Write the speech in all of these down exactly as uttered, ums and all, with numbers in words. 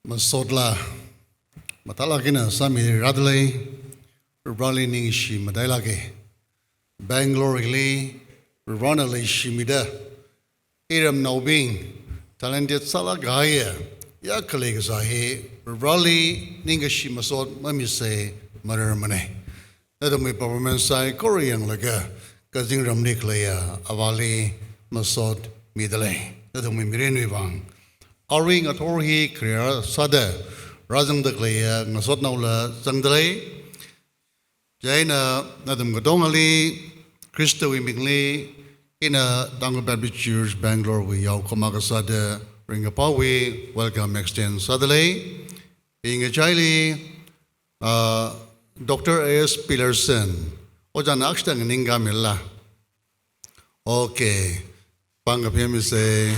Masot laa, mathālāk eina sāmirādalei, Vareli ningshi matailāka. Bangalore hili, Varena leishimida, iramnaobing, talented sālāk kahaiya, ya khalei kasā hi, Vareli ningkashi masot mamisei mararmana. Nathumwui performance saikora yanglaga, kazingramli khaleiya avāli masot midalei. Nathumwui mirinwui vang. Arui ngathor hi career sāda rāzangda khaleiya ngasotnaola zangdalei. Chieina nathum katongali Khristawui mingli ina Tangkhul Baptist Church Bangalore wui yaokahoma kasāda ringkaphāwui welcome extend sādalei. Ngachaili, ah, Doctor A S Peterson, ojāna akhashida nganingkāmila. Okay. Pāng kaphemisei.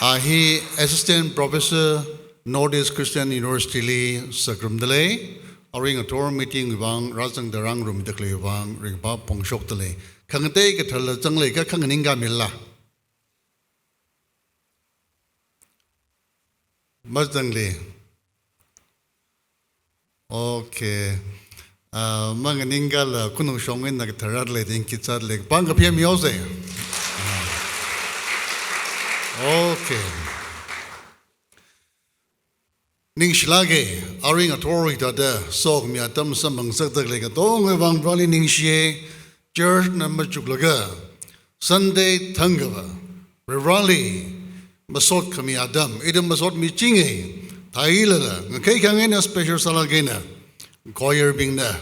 A hi Assistant Professor, Northeast Christian University li sāngarumdalei. Arui ngathor meeting wui vang, rāzangda rāngarumda khalei vang, ringphā phongshokdalei. Khangatei kathāla zanglaga kha nganingkāmila. Mazangli. Okay. Ah, manganingkāla khanung shong eina katharat lei, ding kichat lei. Pāng kaphemihaosei. Okay. Ningshilāka, arui ngathor hithāda, sokhami atam samphang ngasakda khalei katongawui vang Vareli ningshiya, church na machuklaga, Sunday thangkha va, Vareli masot khami atam, ithum masot michinga, thailala, ngakhai khangaina special sālāk eina, choir bingna,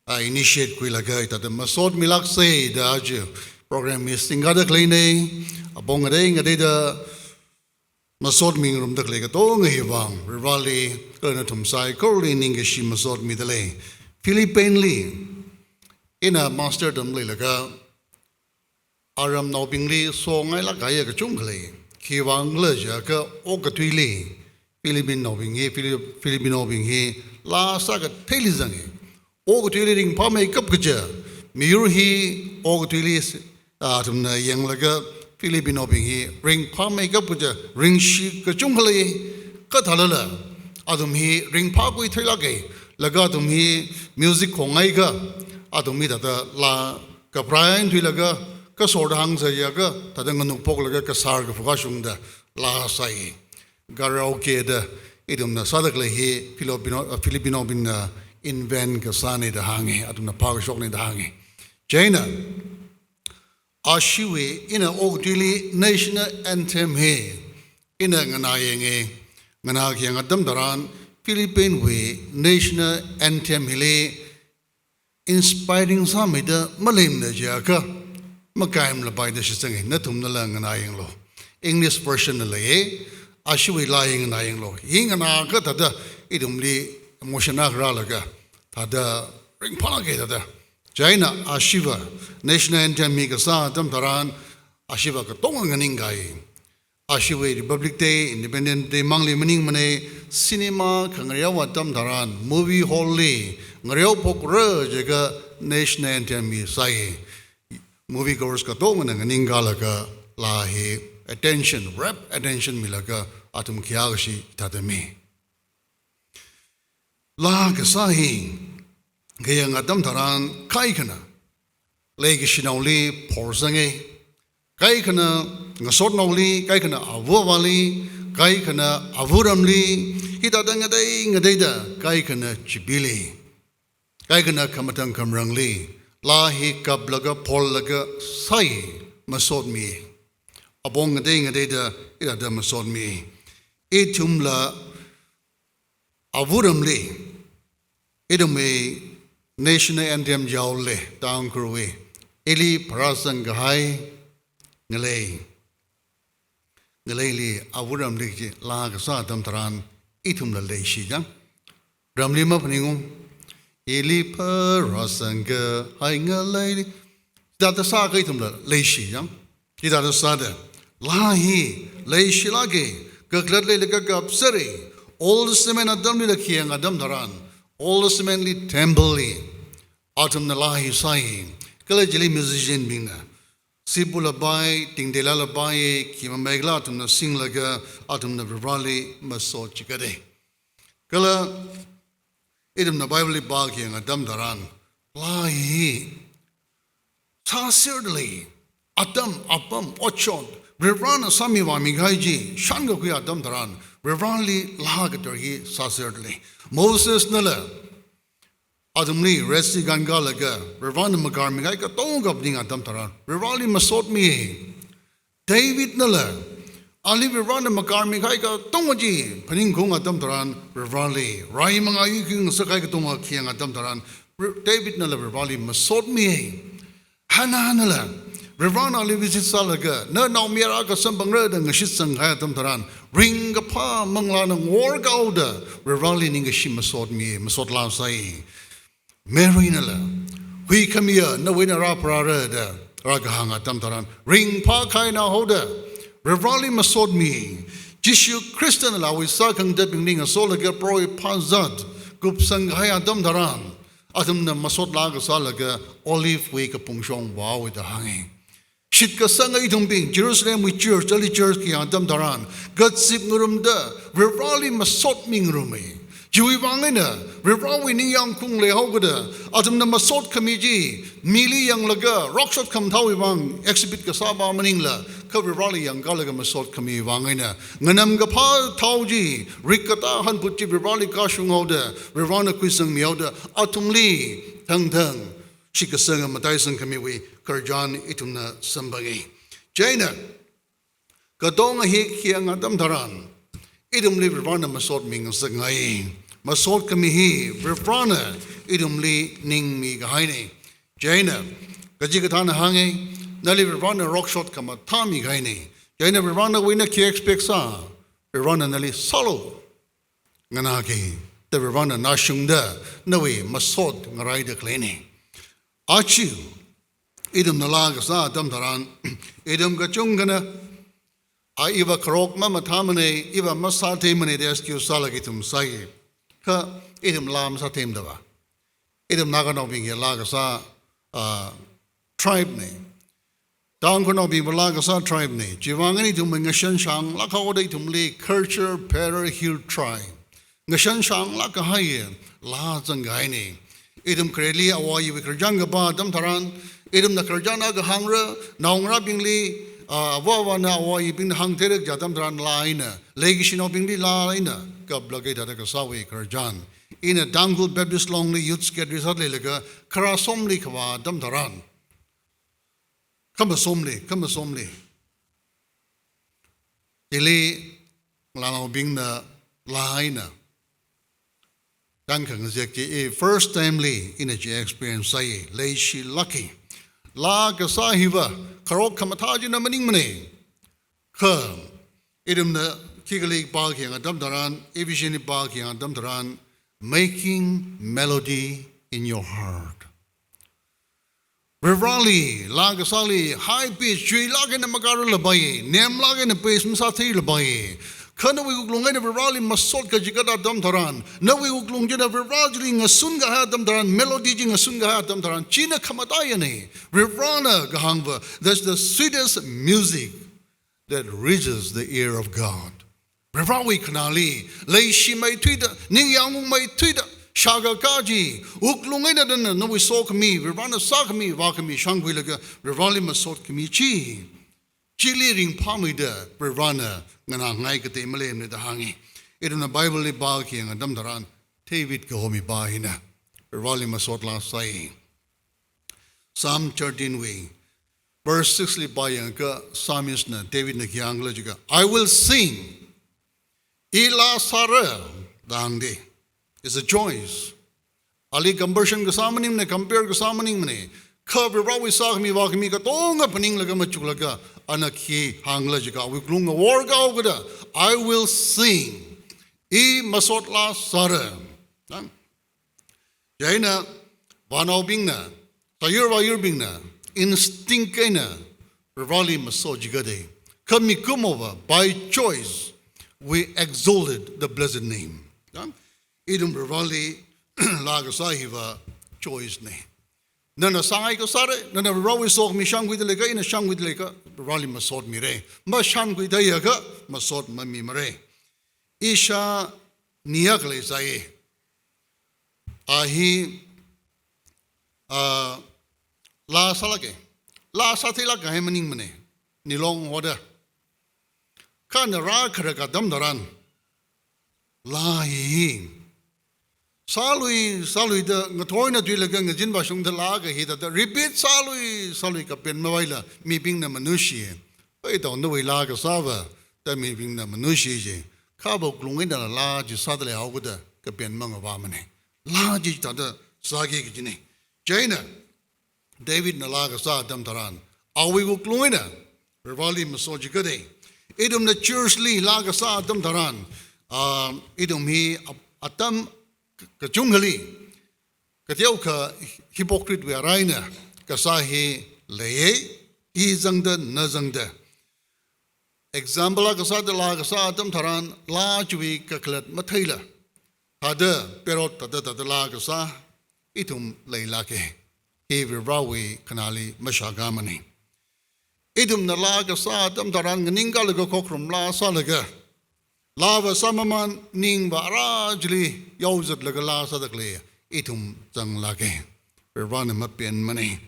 a initiate khuilaga, hithāda masot milāksei da aja, program hi singkāda khaleina, apong ngatei ngateida, masot mingarumda khalei katonga hi vang, Vareli, kala nathum saikorali ningkashi masot midalei. Philippine li, ina master tamleilaga, aramnaobingli songailāk kahaiya kachungkha lei. Khiwuivangkhala jiakha okathuili, Philippine naobing hi, Philip-, Philippine naobing hi, laa sākatheili zanga. Okathuili ringphāmeikap kaja, miyur hi okathuili s-, ah, athumna yanglaga Philippine naobing hi ringphāmeikap kaja, ringshi kachungkha lei, kathālala, athum hi ringphākhui theilāka, laga athum hi music khongaiakha, athum hithāda laa kaprai thuilaga, kasorda hāngsāakha, thāda nganuk phoklaga kasār kaphuk kashungda laa sāi. Karaoke da, ithumna sāda khalei hi Filipino, uh, Filipino bingna invent kasāna da hānga, athumna phākashokna da hānga. Chieina, ashiwui ina okathuili national anthem hi ina nganāyanga, nganākhayang atam tharan Philippine wui national anthem hili inspiring sāmeida maleimana jiakha, makaimalapaida shitsanga, nathumnala nganāyanglu. English version na leiya, ashiwui laa hi nganāyanglu. Hi nganāakha thāda ithumli emotion akha rālaga, thāda ringphālāka thāda. Chieina ashiva national anthem hi kasā atam tharan, ashiva katonga nganingkāi. Ashiwui Republic Day, Independence Day mangli maningmana, cinema khangareo atam tharan, movie hall li, ngareo phokra jiakha national anthem hi sāi. Movie goers katongana nganingkālaga laa hi attention, rapt attention milaga athum khayākashi thāda mi. Laa kasā hi, khayang atam tharan kaikhana, leikashinaoli phorsanga, kaikhana ngasotnaoli, kaikhana ava avāli, kaikhana avuramli, hithāda ngatei ngateida, kaikhana chibili, kaikhana khamathān khamarangli, laa hi kaplaga, phollaga, sāi masotmi. Apong ngatei ngateida, hithāda masotmi. Ithumla avuramli, ithumwui national anthem yaole, Tangkhulwui, ili pharāsang kahai ngalei. Ngaleili, avuramli chi laa kasā atam tharan, ithumla leishi jang. Ramli maphaningung, ili pharāsang kahai ngaleili. Thāda sākha ithumla leishi jang. Hithāda sāda, laa hi leishilāka, kakhalat leilaga kapsera, Old Testament atamlila khayang atam tharan, Old Testament li temple li, athumna laa hi sāi, kala chili musician bingna, Sipula pai, tingdela la pai, khimamei khala athumna singlaga, athumna Varivarali masot chikatei. Kala, ithumna Bible li pākhayang atam tharan, laa hi sāserdalei, atam, apam, otshot, Varivarana sāmivāmi kahai chi shānkakhui atam tharan, Varivarali laa kathar hi sāserdalei. Mosesnala athumli Red Sea kānkālaga, Varivarana makarmi kahai katonga phaning atam tharan, Varivarali masotmi. Davidnala, ali Varivarana makarmi kahai katonga chi phaningkhaung atam tharan, Varivarali, rai mangā yuikhuingasak kahai katonga khayang atam tharan, Davidnala Varivarali masotmi. Hannah nala, Varivarana ali visit sālaga, na naomayara kasamphangra da ngashitsang kahai atam tharan, ringkaphā manglāna ngaworhaoda, Varivarali ningkashi masotmi, masot laa sāi. Mary nala, huikhamiya, nawui eina rāpharāra da, rākahāng atam tharan, ringphākha eina haoda, Varivarali masotmi. Jishu Khrista nala awui sākhangathabingli ngasolaga prohoi phazat kupsang kahai atam tharan, athumna masot laa kasālaga Olive wui kapungshong vāhaowa da hāngi. Shitkasanga ithumbing, Jerusalem wui church, early church khayang atam tharan, kazip ngarumda, Varivarali masotmi ngarummi. Chiwui vang eina, Varivarawui ningyāng khaung leihaokada, athumna masot khami chi, mili yanglaga, rokshot khamathāwui vang, exhibit kasā pa maningla, kha Varivarali yangkālaga masot khami vang eina, nganamkaphā thao chi, rikkatā hanphut chi Varivarali kashung haoda, Varivarana khuisangmi haoda, athumli, thangthang, shitkasanga mataisang khamiwui khararchan ithumna samphangi. Chieina, katonga hi khayang atam tharan, ithumli Varivarana masotmi ngasak ngai. Masot khami hi Varivarana ithumli ningmi kahaina. Chieina, kachikathāna hāngi, nali Varivarana rokshot khamathāmi kahaina. Chieina Varivarana nawui eina khi expect sā, Varivarana nali sālu. Nganāki, da Varivarana nashungda, nawui masot ngaraida khaleina. Aja, ithumna laa kasā atam tharan, ithum kachungkhana, a iva kharok mamathāmana, iva masātheimana da excuse sālaga ithum sāi. Kha, ithum laa masātheimada va. Ithum Naganaobingwui laa kasā, ah, tribe na. Tangkhulnaobingva laa kasā tribe na. Chiwui vang eina ithum ngashan shānglāk haoda ithumli culture bearer hill tribe. Ngashan shānglāk kahai laa zang kahaina. Ithum khareli āwo āyiwui khararchan kapā atam tharan, ithumna khararchan akha hāngra, naongarābingli, ah, āwo āvana āwo āyibingna hāngtheira kaja atam tharan laa eina, leikashinaobingli laa eina, kaplāka da kasāwui khararchan. Ina Tangkhul Baptist Longli Youth Secretary sāda leilaga, kharā somli khavā atam tharan, khamasomli, khamasomli, ili, ngalānaobingna laa eina, tangkhang zek chi, i first time li, ina chi experience sāi, leishilāki. Laa kasā hiva, kharok khamathā china maningmana. Kha, ithumna khikhalei pākhayang atam tharan, Ephesians li pākhayang atam tharan, making melody in your heart. Varivarali, laa kasāli, high pitch, chuilāk eina makāralapai, nemlāk eina praise masātheilapai. Kha nawui wuklung eina Varivarali masot kachikat atam tharan, nawui wuklung china Varivara chili ngasun kahai atam tharan, melody chi ngasun kahai atam tharan, china khamataiyana. Varivarana kahāngva, that's the sweetest music that reaches the ear of God. Varivarawui khanāli, leishimeithuida, ningyāng ungmeithuida, shākakā chi, wuklung eina dana, nawui sokhami, Varivarana sākhami, vākhami, shāngkhuilaga, Varivarali masot khami chi. Chili ringphāmeida, Varivarana nganāngai katei maleimana da hāngi. Ithumna Bible li pākhayang atam tharan, David kaho mipā hina, Varivarali masot laa sāi. Psalm thirteen wui, verse six li pāyangakha psalmist na, David na khi hāngkhala jiakha, "I will sing." I laa sāra, da hāngda. It's a choice. Ali comparison kasā maningmana, compare kasā maningmana. Kha Varivarawui sākhami vākhami katonga phaninglaga machuklaga, ana khi hāngkhala jiakha, awui wuklung ngaworhaokada, "I will sing." I masot laa sāra. Dang. Chieina, vānaobingna, sāyur vāyurbingna, instinct eina, Varivarali masot chikatei. Kha mikumova, by choice, we exalted the blessed name. Dang, ithum Varivarali laa kasā hiva choice na. Nana sāngai kasāra, nana Varewui sokhami shānkhuida leiakha, ina shānkhuida leiakha, Vareli masotmira. Mashānkhuida leiakha, masot mamimara. Ishāniya khalei sāi. A hi, a, laa sālāka. Laa sātheilāk kahai maningmana. Nilong hoda. Kha na rākharak atam tharan, laa hi sālui, sāluida, ngathorna tuilaga ngazin vāshungda laa kahida, repeat sālui, sālui kapen mavaila, mibingna manushi. Oi, tao nawui laa kasāva, da mibingna manushi ji. Kha wuklung eina laa chi sāda leihaokida, kapen mangavāmana. Laa chi thāda sāki kajina. Chieina, Davidna laa kasā atam tharan, awui wuklung eina, Vareli masot chikatda. Ithumna church li laa kasā atam tharan, ah, ithum hi ap-, atam kachungkhali, kateokha hypocrite wui araina, kasā hi leiya, i zangda, na zangda. Example akha sāda laa kasā atam tharan, laa chiwui kakhalat matheila, thāda, perot thāda, thāda laa kasā, ithum leilāka. Hi Varewui khanāli mashākāmana. Ithumna laa kasā atam tharan nganingkalaga khokharum laa sālaga, laava sāmamān ningva ara chili yaozatlaga laa sāda khalei, ithum zanglāka. Varena mapenmana.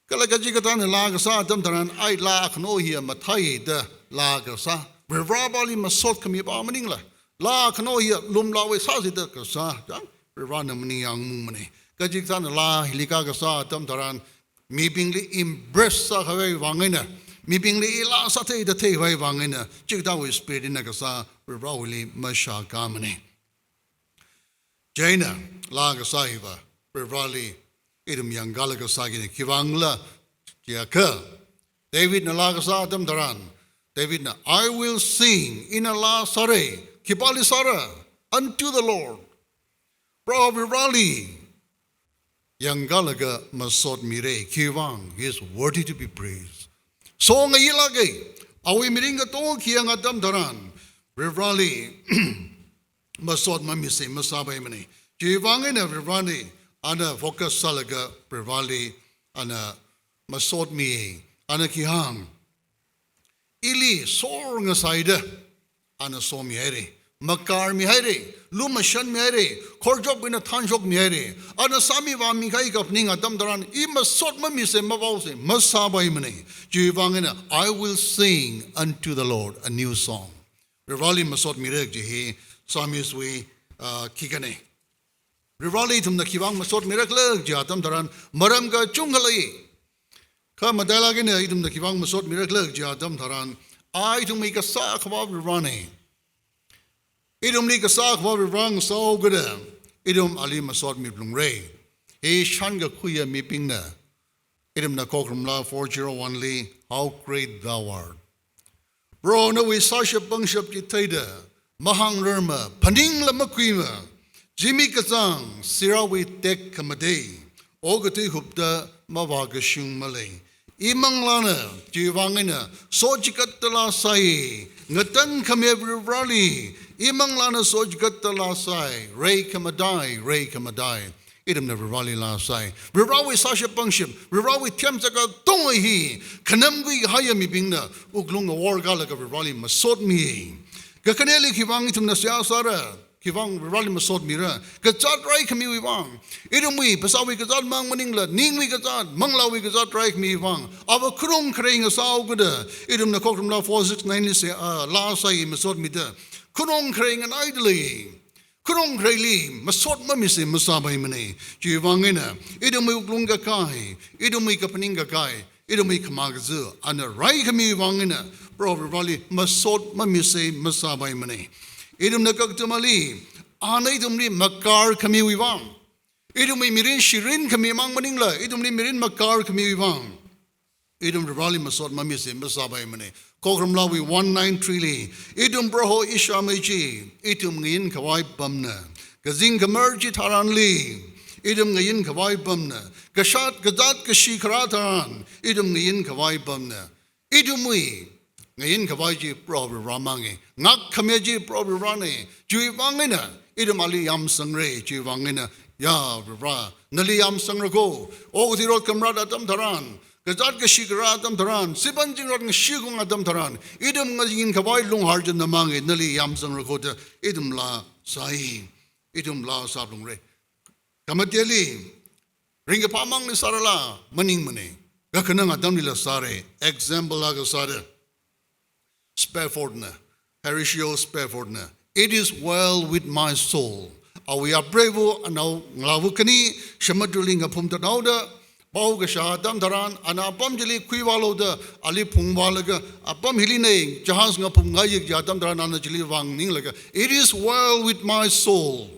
Kala kachikathāna laa kasā atam tharan, ai laa akhano hiya mathāi da laa kasā. Vareli masot khamipa maningla, laa akhano hiya lumlāwui sāsi da kasā, chang, Varena maningyāng ungmana. Kachikathāna laa hili ka kasā atam tharan, mibingli impress sākhavai vang eina, mibingli i laa sāthei da theikhavai vang eina, chikathāwui spirit eina kasā, Vareli mashākāmana. Chieina, laa kasā hiva, Vareli ithum yangkalaga sākina, khiwuivangkhala jiakha, Davidna laa kasā atam tharan, Davidna, "I will sing," ina laa sāra, khipāli sāra, "unto the Lord." Proho Vareli yangkalaga masotmira, khiwuivang, he is worthy to be praised. Songayi lāka, awui mirin katonga khayang atam tharan, Vareli masot mamise masāpaimana. Chiwuivang eina Vareli ana focus sālaga Vareli ana masotmi, ana khi hāng, ili sor ngasāida, ana somihaira, makarmihaira, lumashanmihaira, khorjob eina thanshokmihaira, ana sāmi vāmikahai kaphaning atam tharan, i masot mamise, mavaose, masāpaimana. Chiwuivang eina, "I will sing unto the Lord a new song." Vareli masotmira kaji hi, Psalmist wui, ah, khikhanei. Vareli ithumna khiwuivang masotmira khala kaji atam tharan, maram kachungkha lei. Kha matailāk eina ithumna khiwuivang masotmira khala kaji atam tharan, a ithumwui kasā akhava Varena. Ithumli kasā akhava Vare ngasāhaokida, ithum ali masotmi phalungra. Hi shānkakhuiya mibingna, ithumna khokharum laa four zero one li, "How great thou art." Proho nawui sāshap pangshap chi theida, mahāngrarma, phaningla makhuima, zimik kachāng, sirāwui tekhamatei, okathui hupta mavākashung malei. Imanglāna, chiwuivang eina, sochikatta laa sāi, ngatan khami Vareli, imanglāna sochikatta laa sāi, reikhamatei, reikhamatei. Ithumna Vareli laa sāi. Varewui sāshap pangshap, Varewui themchak katonga hi, khanamkhui kahaiya mibingna, wuklung ngaworkalaga Vareli masotmi. Kakhaneli khiwuivang ithumna seihā sāra, khiwuivang Vareli masotmira, kazāt raikhamiwui vang. Ithumwui, phasāwui kazāt mang maningla, ningwui kazāt, manglāwui kazāt raikhamiwui vang. Ava khunung kharei ngasāhaokida, ithumna khokharum laa four six nine li se, ah, laa sāi masotmida. Khunung kharei nganaida lei. Khunung khareili masot mamise masāpaimana. Chiwuivang eina, ithumwui wuklung kakai, ithumwui kaphaning kakai, ithumwui khamā kazu, ana raikhamiwui vang eina, Proho Vareli masot mamise masāpaimana. Ithumna kakathumali, ana ithumli makarkhamiwui vang. Ithumwui mirin shirinkhami mang maningla, ithumli mirin makarkhamiwui vang. Ithum Vareli masot mamise masāpaimana. Khokharum laawui one nine three li, ithum Proho ishāmei chi, ithum ngayinkhavai pamna. Kazing khamar chitharanli, ithum ngayinkhavai pamna. Kashat kazāt kashi kharā tharan, ithum ngayinkhavai pamna. Ithumwui ngayinkhavai chi Proho Vare mangna. Ngakkhami chi Proho Varena. Chiwuivang eina, ithum ali yamsangra, chiwuivang eina, Ya Varivara, nali yamsangra ko. Okathui rot khamrat atam tharan, kazāt kashi kharā atam tharan, sipan zingrot ngashi khaung atam tharan, ithum ngayinkhava lunghārchan namang e, nali yamsangra ko da ithum laa sāi, ithum laa sāphalungra. Khamateli, ringkaphā mangli sārala maningmana. Kakhanang atamlila sāra. Example akha sāda, Spafford na, Horatio Spafford na, "It is well with my soul." Awui apreiva anaongalāva khani samudra li ngaphumthathaoda, pao kashā atam tharan, ana apam chili khuivālu da, ali phungvālaga, apam hili nei, jahaz ngaphumngai kaji atam tharan, ana chili vānganinglaga, "It is well with my soul."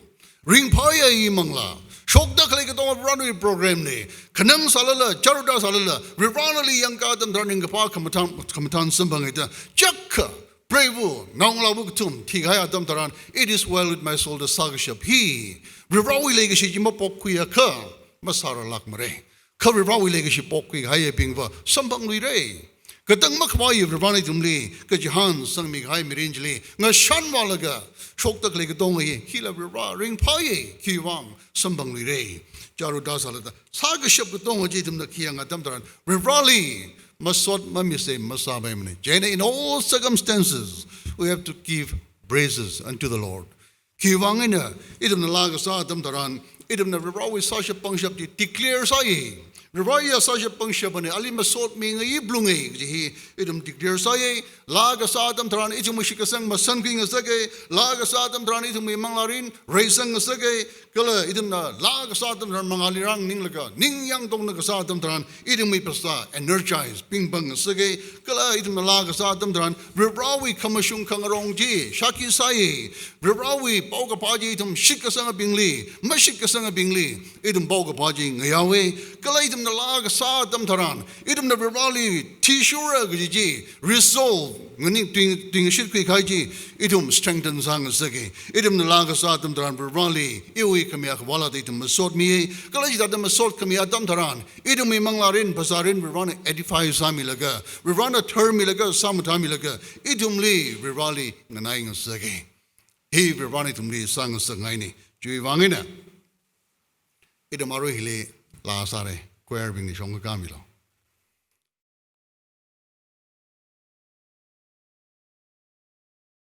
Ringphāya iwui manglā. Shokda khalei katonga Varivarawui program na. Khanang sālala, charota sālala, Varivarali yangkā atam tharan ringkaphā khamathān, khamathān samphanga da. Chakha, preiva, naongalāva kathum thikahai atam tharan, "It is well with my soul" da sākashap hi Varivarawui leikashi chi mapokkhuiakha masāralākmara. Kha Varivarawui leikashi pokkhuikahaiyabingva samphangluira. Katang makhavai Varivarana ithumli kachihān sangmikahai mirin chili ngashanvālaga, shokda khalei katonga hi, hila Varivara ringphāya, khiwuivang samphangluira. Charota sālala, sākashap katonga chi ithumna khi yanga atam tharan, Varivarali masot mamisa masāpaimana. Chieina, in all circumstances, we have to give praises unto the Lord. Khiwuivang eina, ithumna laa kasā atam tharan, ithumna Varivarawui sāshap pangshap chi declare sāya. Varivara iya sāshap pangshapna, ali masot mingayi phalunga kaji hi ithum declare sāya. Laa kasā atam tharan, ithumwui shitkasang masankhui ngasaka. Laa kasā atam tharan, ithumwui manglārin reisang ngasaka. Kala ithumna laa kasā atam tharan, mangāli rānganinglaga, ningyāng tongda kasā atam tharan, ithumwui phasā energize, pingpang ngasaka. Kala ithumna laa kasā atam tharan, Varivarawui khamashung khangarong chi shākhi sāya. Varivarawui paokaphā chi ithum shitkasangabingli, mashitkasangabingli, ithum paokaphā chi ngayaowa. Kala ithumna laa kasā atam tharan, ithumna Varivarali athishurra kaji chi, resolve, nganing tuing, tuingashit khuikahai chi, ithum strengthen sāngasaka. Ithumna laa kasā atam tharan, Varivarali iwui khami akhavāla da ithum masot miya. Kala chithāda masot khami atam tharan, ithumwui manglārin, phasārin Varivarana edify sāmilaga, Varivarana tharmilaga, sāmathāmilaga, ithumli Varivarali nganai ngasaka. Hi Varivarana ithumli sāngasakngaina. Chiwuivang eina, ithum arui hili laa sāra, choir bingli shongkakā milu.